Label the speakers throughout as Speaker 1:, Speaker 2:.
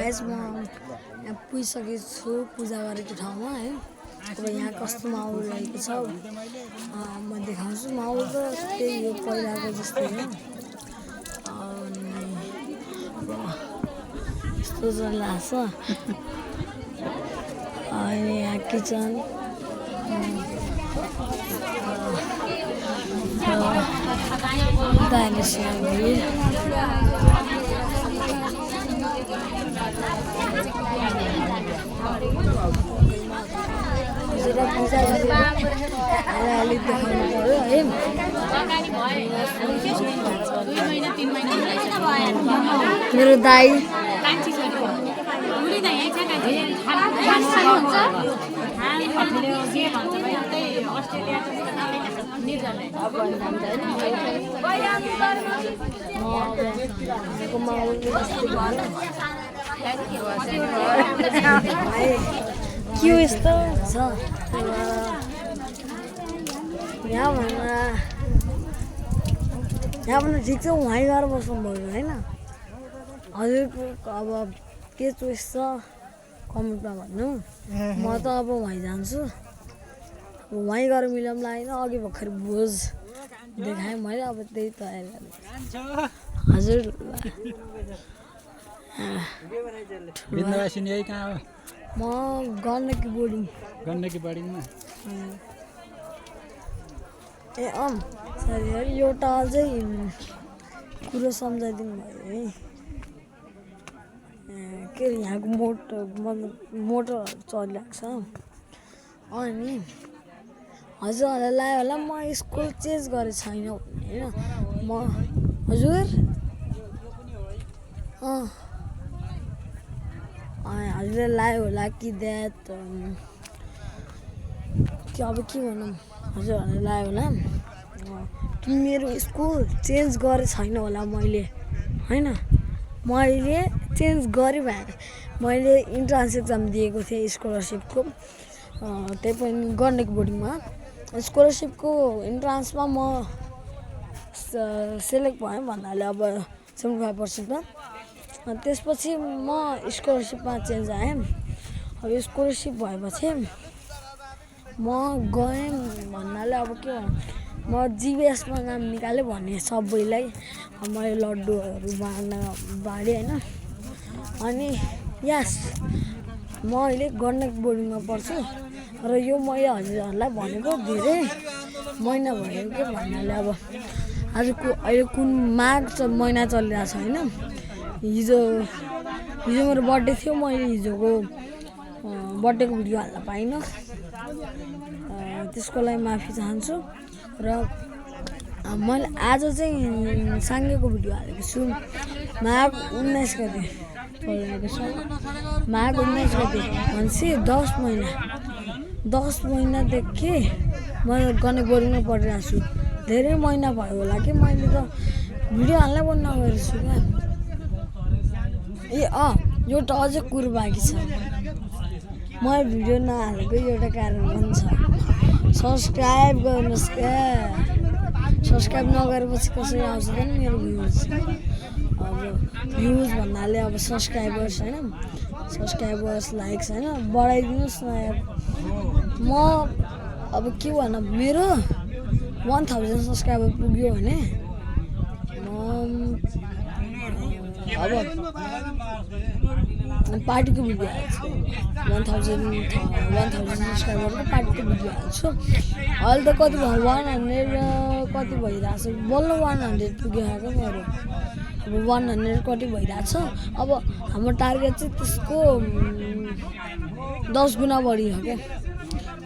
Speaker 1: Guys म यहाँ पुगिसकेको छु पूजा गरेको ठाउँमा है। अब यहाँ कस्तो माहौल रहेको छ म देखाउँछु। माहौल त त्यही हो पहिलाको जस्तै हो। यस्तो चलिरहेछ। अनि यहाँ किचन अलि देखाउनु पर्यो है। मेरो दाइ के यस्तो छ यहाँ भन्दा ठिक छ वहीँ गएर बस्नु भयो होइन। हजुरको अब के चोइस छ कमेन्टमा भन्नु। म त अब वहीँ जान्छु। अब वहीँ गएर मिलाउँला होइन। अघि भर्खर भोज देखाएँ मैले अब त्यही तयारी हजुर।
Speaker 2: बिन्दवासिनी यही कहाँ हो?
Speaker 1: म गण्डकी बोर्डिङ।
Speaker 2: गण्डकी बोर्डिङमा
Speaker 1: ए सरी एउटा अझै कुरो सम्झाइदिनु भयो है। के अरे यहाँको मोटर चलिरहेको छ। अनि हजुरहरूलाई लाग्यो होला म स्कुल चेन्ज गरेको छैन होइन। म हजुर हजुरलाई लाग्यो होला कि द्याट कि अब के भनौँ हजुरहरूलाई लाग्यो होला कि मेरो स्कुल चेन्ज गरेको छैन होला मैले होइन। मैले चेन्ज गरेँ भए मैले इन्ट्रान्स एक्जाम दिएको थिएँ स्कलरसिपको। त्यही पनि गण्डकी बोर्डिङमा स्कलरसिपको इन्ट्रान्समा म सेलेक्ट भएँ भन्नाले अब 75%मा। त्यसपछि म स्कलरसिपमा चेन्ज आएँ। अब स्कलरसिप भएपछि म गएँ भन्नाले अब के भनौँ म जिबिएसमा नाम निकालेँ भने सबैलाई मैले लड्डुहरू बाँडेँ होइन। अनि यस म अहिले गण्डकी बोर्डिङमा पढ्छु र यो मैले हजुरहरूलाई भनेको धेरै महिना भयो के भन्नाले अब आजको अहिले कुन माघ महिना चलिरहेछ होइन। हिजो मेरो बर्थडे थियो। मैले हिजोको बर्थडेको भिडियो हाल्न पाइनँ। त्यसको लागि माफी चाहन्छु। र मैले आज चाहिँ साङ्गेको भिडियो हालेको छु। माघ 19 गते चलिरहेको छ। माघ 19 गते भनेपछि 10 महिनादेखि म गण्डकी बोर्डिङमा पढिरहेको छु। धेरै महिना भयो होला कि मैले त भिडियो हाल्नै बन्द गरेको छु क्या। एउटा अझै कुरो बाँकी छ। मैले भिडियो नहालेको एउटा कारण पनि छ। सब्सक्राइब गर्नुहोस् क्या। सब्सक्राइब नगरेपछि कसरी आउँछ त नि मेरो भ्युज। अब भ्युज भन्नाले अब सब्सक्राइबर्स होइन। सब्सक्राइबर्स लाइक्स होइन बढाइदिनुहोस् न यार। म अब के भनौँ मेरो 1000 सब्सक्राइबर पुग्यो भने अब पार्टीको भिडियो हाल्छु। 1000 सब्सक्राइबरको पार्टीको भिडियो हाल्छु। अहिले त कति भयो 100 कति भइरहेछ बल्ल 100 पुग्यो क्या मेरो। अब 100 कति भइरहेछ। अब हाम्रो टार्गेट चाहिँ त्यसको 10 गुणा बढी हो क्या।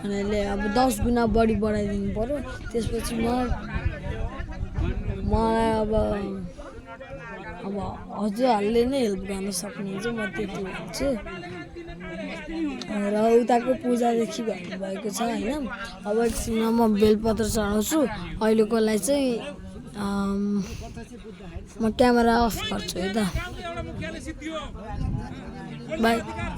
Speaker 1: अनि अब 10 गुणा बढी बढाइदिनु पर्यो। त्यसपछि मलाई अब हजुरहरूले नै हेल्प गर्न सक्नुहुन्छ। म त्यति भन्छु। र उताको पूजादेखि भन्नुभएको छ होइन। अब एकछिनमा म बेलपत्र चढाउँछु। अहिलेको लागि चाहिँ म क्यामेरा अफ गर्छु है त। बाई।